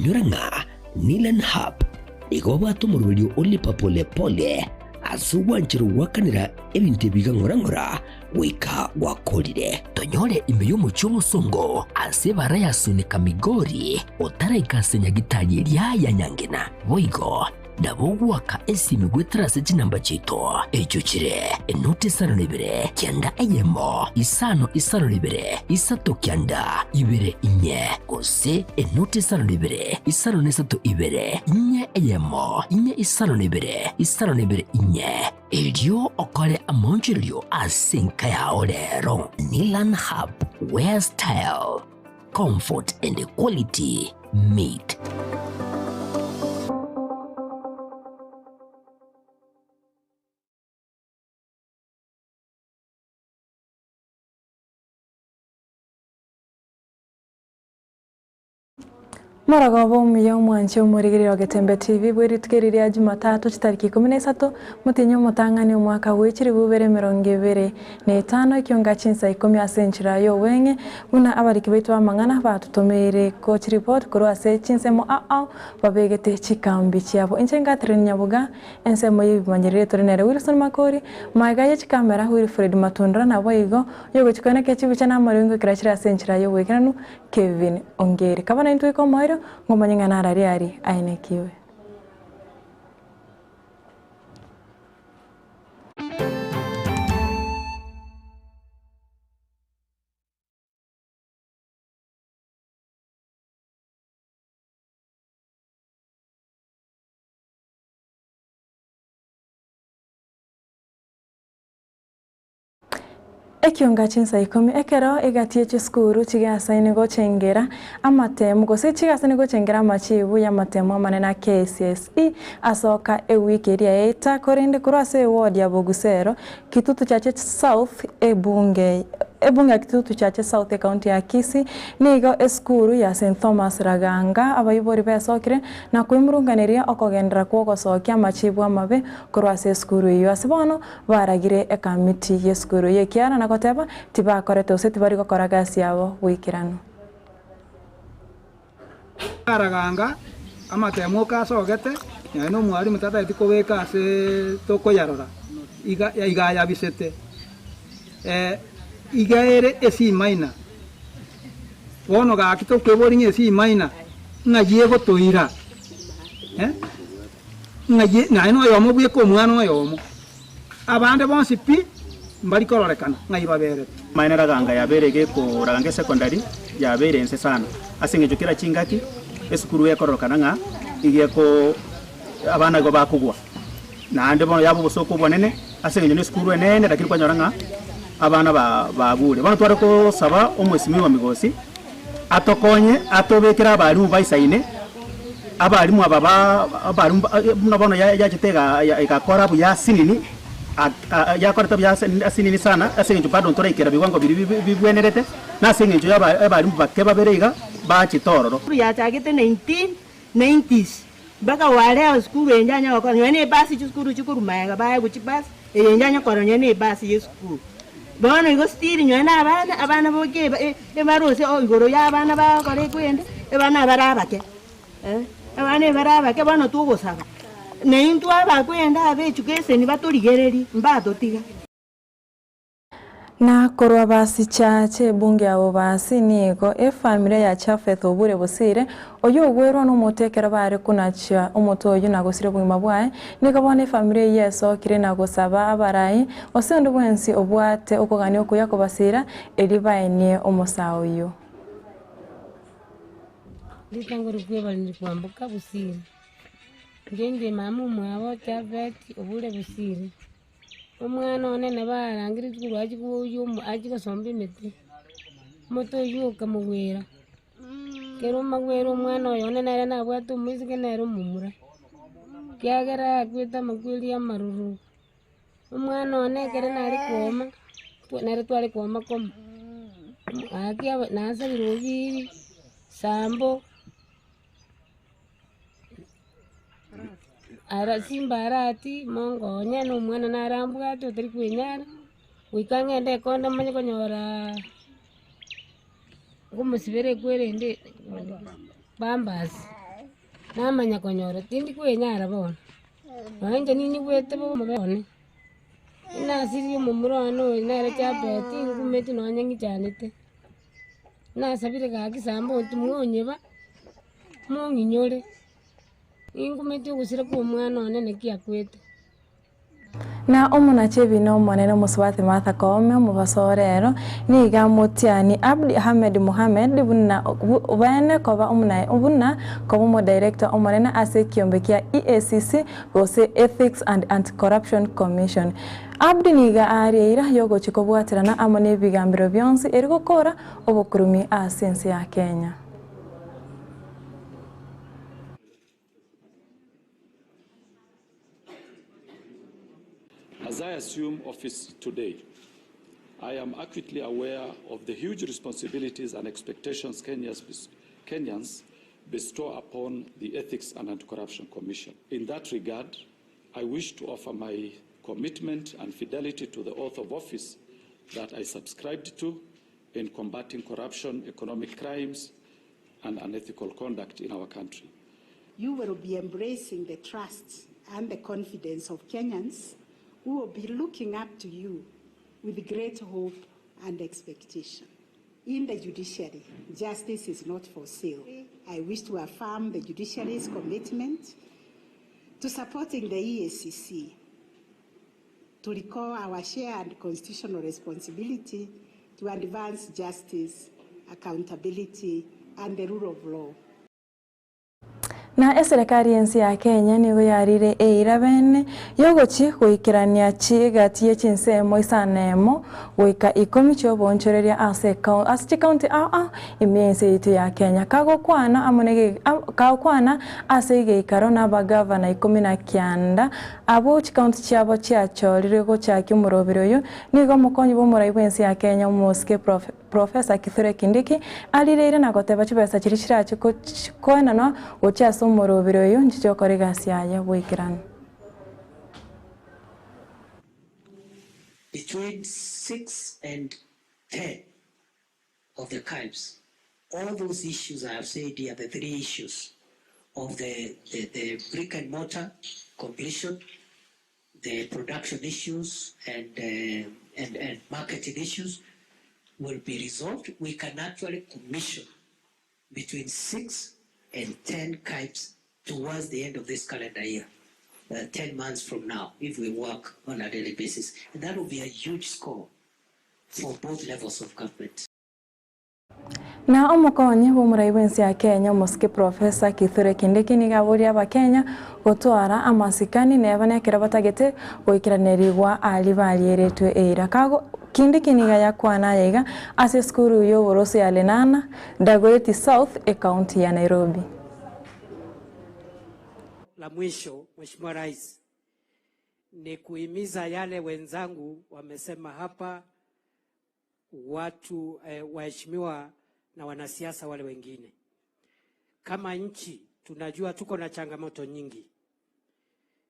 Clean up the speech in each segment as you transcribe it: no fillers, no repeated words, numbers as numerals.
Inyora ng'a Nilan Hub nigo babwate omoroberio o Lipa Pole Pole ase ogwancherwa goakanera ebinto ebi iga ng'ora ng'ora goika gwakorire. Tonyore ime y'omochie omosongo ase ebara ya Sunika Migori otaraika ase nyagitari eria ya Nyangena. Boigo Nabo ogoaka esimi goetera ase chinamba chiaito, echio chire, enoti isano na ibere, kianda eyemo, isano isano na ibere, isato kianda, ibere inye, gose enoti isano na ibere, isano na isato ibere, inye eyemo, inye isano na ibere, isano na ibere inye. Erio okore amaonchorerio ase enka yao rero. Nilan Hub, where style, comfort and quality meet. Morogoba omuya omwanche omorigereria o Getembe TV bwe rituko eri ria Jumatatu chitariki ikomi na isato motienyi omotang'ani omwaka bwe chilifu ibere emerongo ebere na etano ekionga chinsa ikomi ase enchera y'obweng'e buna abariki baito b'amang'ana batotomeire ko chiripoti korwa ase chinsemo ao ao babegete chikambi chiabo. Inche Catherine Nyaboga ensemo y'ebimanyererio tore nere Wilson Makori, magega ye chikamera Wilfred Matundura naboigo oyogochikwana kechibicha na amarongo ekero chire ase enchera y'oboikeranu Kevin Ongeri. Kaba naintwe goika omoerio, ngomanye ng'a narari aria aenekiwe. Ekionga chinsa ikomi ekero egati ye chisukuru chigasaine gochengera amatemu gose chigasaine gochengera amachibu y'amatemu amanene a KCSE asoka ewiki eria yaeta korende korwa ase eward ya Bogusero, Kitutu Chache South ebunge ebunge ya Kitutu Chache South ecounty ya Kisii nigo esukuru ya St Thomas Raganga abaibori besokire na koimurunganeria okogenderera kw'ogosokia amachibu amabe korwa ase esukuru eyio ase bono Baragire ekamiti y'esukuru y'ekiara na goteba, Tibakorete gose tibari gokora gasi yabo goikeranu. Araganga amatemo oka asogete, nonya na omwalimu tatageti kobeka ase tokoyarora, iga iga ayabisete. Iga ere esi minor. Bono gaki tokweboria ng'a esi minor ng'ai egotoira? Ng'ai naye noyomo bweka omwana oyomo, abande bonsi pi mbari kororekana ng'ai baberete. Amaene raganga yabeire gekoraganga esecondary yabeire ense sana ase eng'encho kera chingaki esukuru ekororokana ng'a iga eko abana igo bakogwa naende bono yaba obosooku obonene ase eng'encho na esukuru enene lakini kwanyora ng'a abana ba bagure. Bono tware kosaba omwesimigwa Migosi atokonye atobekere abalimu baisaine. Abalimu aba ba abalimu ba buna bono ya yachete ega egakora buya asinini a yakorete buya ase asinini sana ase eng'encho bado ntoraikera biwango biria bi bibwenerete, na ase eng'encho ya aba abalimu bake babere iga bachete ororo. Yachagete 1990s mpaka waleo esukuru eye njanya gokora nonya na ebasi chisukuru chikorwa magega baegwa chibasi eye njanya kora nonya na ebasi ya esukuru. Bono igo still nonya na abana abana boka eba ebarose igoro ya abana bagokora ekwende abana abare abake. Abana ebare abake bono togosaba, na intwe abakwenda abe education batorigererie, mbatotiga. Na korwa basicha ch'ebunge abo basi nigo efamiri ya Japheth Obure Bosire, oyio ogwerwa nomote ekero bare konachia omote oyio na gosiria obogima bwaye, nigo bono efamiri eyio esokire na gosaba abarai gose onde bwensi obwate okogania okuya kobasira erio baenie omosaa oyio. Ritango rikwebani kwamboka Bosire, inche inde mama omwabo Japhet obure Bosire, omwana one nabo arangeretie korwa achia koyia omo achia gosomba emete, omote oywo okamogwera, ekero omogwera omwana oyo one nere nabwate omoiseke nere omomura, ekiagera akwete amakweri amaroro. Omwana one ekere nare kooma, nere tware kooma komo, gaki nasabire obiri, sambo, ara simba arati, mongonye na omwana nare ambwate otari kwenyara, goika ng'ende ekonda manye konyoraa nkomosibera ekwerende pampers. Namanya konyora tindi kwenyara bono, nonya inche ninyigwete bobe omobe one, inasirie omomura one oyo nere Jabeti ngumeti nonya ng'ichanete, nasabire gaki sambe oti monyeba, mong'inyore, ningumeti ogosira kwa omwana one naki akwete. Na omonachi ebiina omonene omosubati Martha Koome omobaso o rero nigo amotiani Abdi Ahmed Mohamed buna bene koba buna koba omodirector omonene ase ekiombe kia EACC gose Ethics and Anti-Corruption Commission. Abdi nigo arie eira yogochia kobwaterana amo nebigambero bionsi eri gokora obokurumi ase ense ya Kenya. As I assume office today, I am acutely aware of the huge responsibilities and expectations Kenya's, Kenyans bestow upon the Ethics and Anti-Corruption Commission. In that regard, I wish to offer my commitment and fidelity to the oath of office that I subscribed to in combating corruption, economic crimes, and unethical conduct in our country. You will be embracing the trust and the confidence of Kenyans who will be looking up to you with great hope and expectation. In the judiciary, justice is not for sale. I wish to affirm the judiciary's commitment to supporting the EACC to recall our shared constitutional responsibility to advance justice, accountability, and the rule of law. Na eserekari y'ense ya Kenya nigo yarire eira bene yogochi goikerania chigati ye chinsemo isano emo goika ikomi chi'oboonchoreria ase ase chikaunti ao ao ime y'ense yaito ya Kenya. Kagokwana amo kagokwana ase egeikaro na abagavana ikomi na kianda Abwo chikaunti chiabo chiachorire gochakia omoroberi oyo, nigo omokonyi bw'omorai bw'ense ya Kenya omosike Professor Kithure Kindiki arireire na goteba chibesa chiria chirache koenanwa gochia ase omoroberi oyo nchiche gokora egasi yaye boikeranu. Between 6 and 10 of the KIPES, all those issues I have said here, the three issues of the, the, the brick and mortar completion, the production issues, and, uh, and, and marketing issues will be resolved. We can actually commission between 6 and 10 KIPES towards the end of this calendar year, uh, 10 months from now, if we work on a daily basis. And that will be a huge score for both levels of government. Na omokonyi bw'omorai bw'ense ya Kenya omosike Professor Kithure Kindiki nigo aborie abakenya gotwara amasikani neba nekero batagete goikeranerigwa aria barieretwe eira. Kago Kindiki nigo ayakwana aya iga ase esukuru y'oboroso ya Lenana, Dagoretti South, ecounty ya Nairobi. La mwisho, Mheshimiwa Rais, ni kuhimiza yale wenzangu wamesema hapa, watu eh, waheshimiwa na wanasiasa wale wengine. Kama nchi tunajua tuko na changamoto nyingi.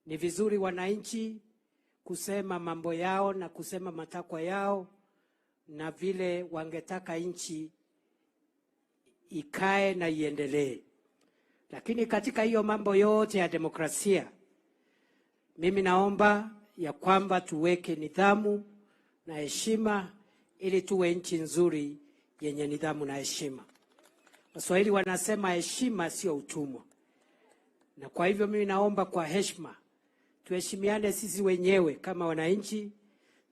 Ni vizuri wananchi kusema mambo yao na kusema matakwa yao na vile wangetaka nchi ikae na iendelee. Lakini katika hiyo mambo yote ya demokrasia, mimi naomba ya kwamba tuweke nidhamu na heshima ili tuwe nchi nzuri yenye nidhamu na heshima. Waswahili wanasema heshima sio utumwa, na kwa hivyo mimi naomba kwa heshima tuheshimiane sisi wenyewe kama wananchi,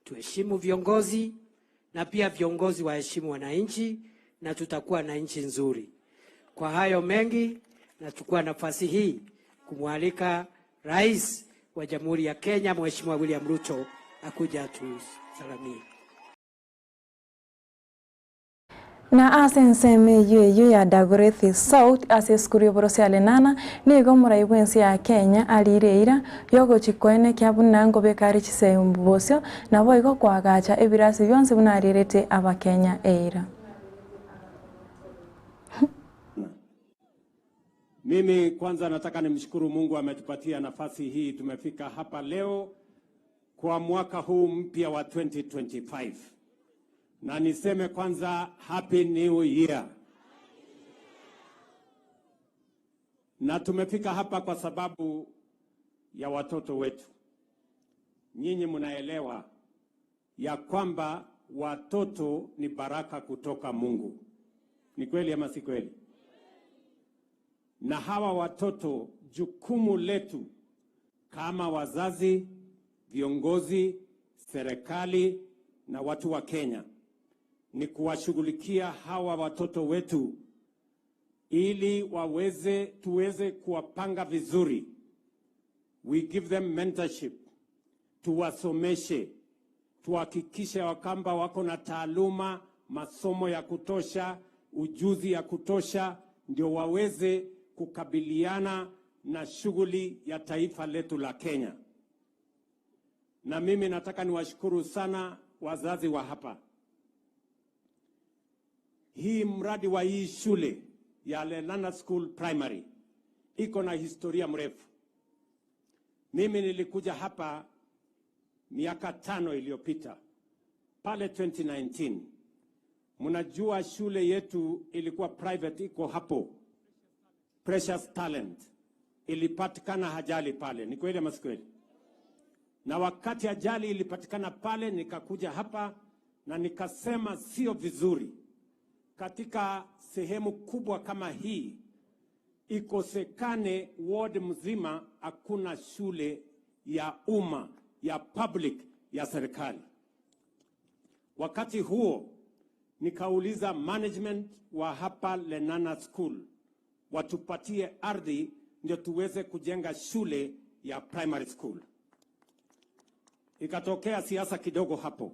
tuheshimu viongozi na pia viongozi waheshimu wananchi, na tutakuwa na nchi nzuri. Kwa hayo mengi, nachukua nafasi hii kumwalika Rais wa Jamhuri ya Kenya Mheshimiwa William Ruto akuja atusalamie. Na ase ensemo eyio eyio ya Dagoretti South ase esukuru y'oboroso ya Lenana, nigo omorai bw'ense ya Kenya arire eira y'ogochia koenekia buna nkobeka are chisemi bosio naboigo koagacha ebirasi bionsi buna arierete Abakenya eira. Mimi kwanza nataka nimshukuru Mungu ametupatia nafasi hii, tumefika hapa leo kwa mwaka huu mpya wa 2025 na niseme kwanza happy new year. Na tumefika hapa kwa sababu ya watoto wetu. Nyinyi mnaelewa ya kwamba watoto ni baraka kutoka Mungu. Ni kweli ama si kweli? Na hawa watoto, jukumu letu kama wazazi, viongozi, serikali na watu wa Kenya ni kuwashughulikia hawa watoto wetu ili waweze tuweze kuwapanga vizuri. We give them mentorship, tuwasomeshe, tuhakikishe kwamba wako na taaluma, masomo ya kutosha, ujuzi ya kutosha, ndio waweze kukabiliana na shughuli ya taifa letu la Kenya. Na mimi nataka niwashukuru sana wazazi wa hapa. Hii mradi wa hii shule ya Lenana School Primary iko na historia mrefu. Mimi nilikuja hapa miaka tano iliyopita pale 2019. Mnajua shule yetu ilikuwa private, iko hapo Precious Talent, ilipatikana ajali pale, ni kweli ama si kweli? Na wakati ajali ilipatikana pale, nikakuja hapa na nikasema sio vizuri katika sehemu kubwa kama hii ikosekane ward mzima hakuna shule ya umma ya public ya serikali. Wakati huo nikauliza management wa hapa Lenana School watupatie ardhi ndio tuweze kujenga shule ya primary school. Ikatokea siasa kidogo hapo,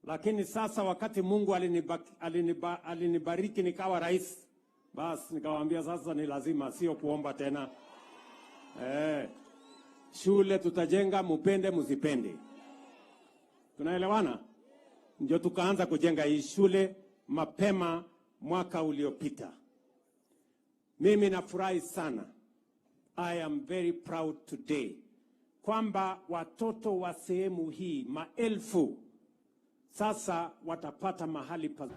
lakini sasa wakati Mungu aliniba, aliniba, alinibariki nikawa rais, basi nikawaambia sasa ni lazima, sio kuomba tena. Eh, shule tutajenga, mupende msipende, tunaelewana? Ndio tukaanza kujenga hii shule mapema mwaka uliopita. Mimi nafurahi sana, I am very proud today kwamba watoto wa sehemu hii maelfu sasa watapata mahali pa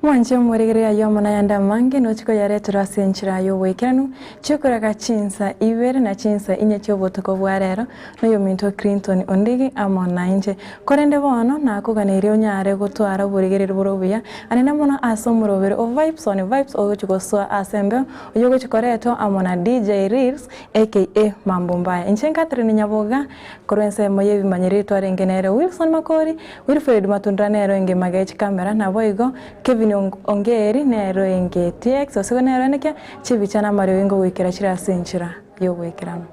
Mwanche omorigereria aye na ayande amange nochiko yareterwe ase enchera y'oboikeranu chiokoraga chinsa ibere na chinsa inye chi'obotuko bwa rero na oyominto Clinton Ondigi amo nainche. Korende bono nakoganeirie onyare gotwara oborigereria bore obuya anene mono ase omorobere o Vibes on Vibes ogochi gosoa ase embeo oyio ogochi koretwa amo na DJ Reels aka Mambo Mbaya. Inche Catherine Nyaboga Korwa ensemo y'ebimanyereri twarenge nere Wilson Makori, Wilfred Matundura nere oenge magega chikamera, naboigo Kevin Ongeri nere oenge TX, gose nere oenekia chibicha na amariogi ngogoikera chire ase enchera y'ogoikeranu.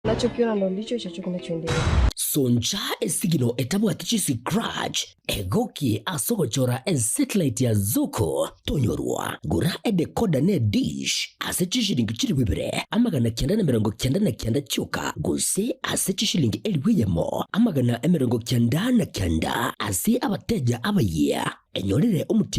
Unachokiona ndo ndicho hicho kinachoendelea. Soncha esigino etabwati chiscratch, egokie ase ogochora esatellite ya Zuku tonyorwa. Gora edecoder ne edish ase chishilingi chilifu ibere amagana kianda na emerongo kianda na kianda chioka gose ase chishilingi elifu eyemo amagana emerongo kianda na kianda ase abateja abayia. Enyorere omotienyi.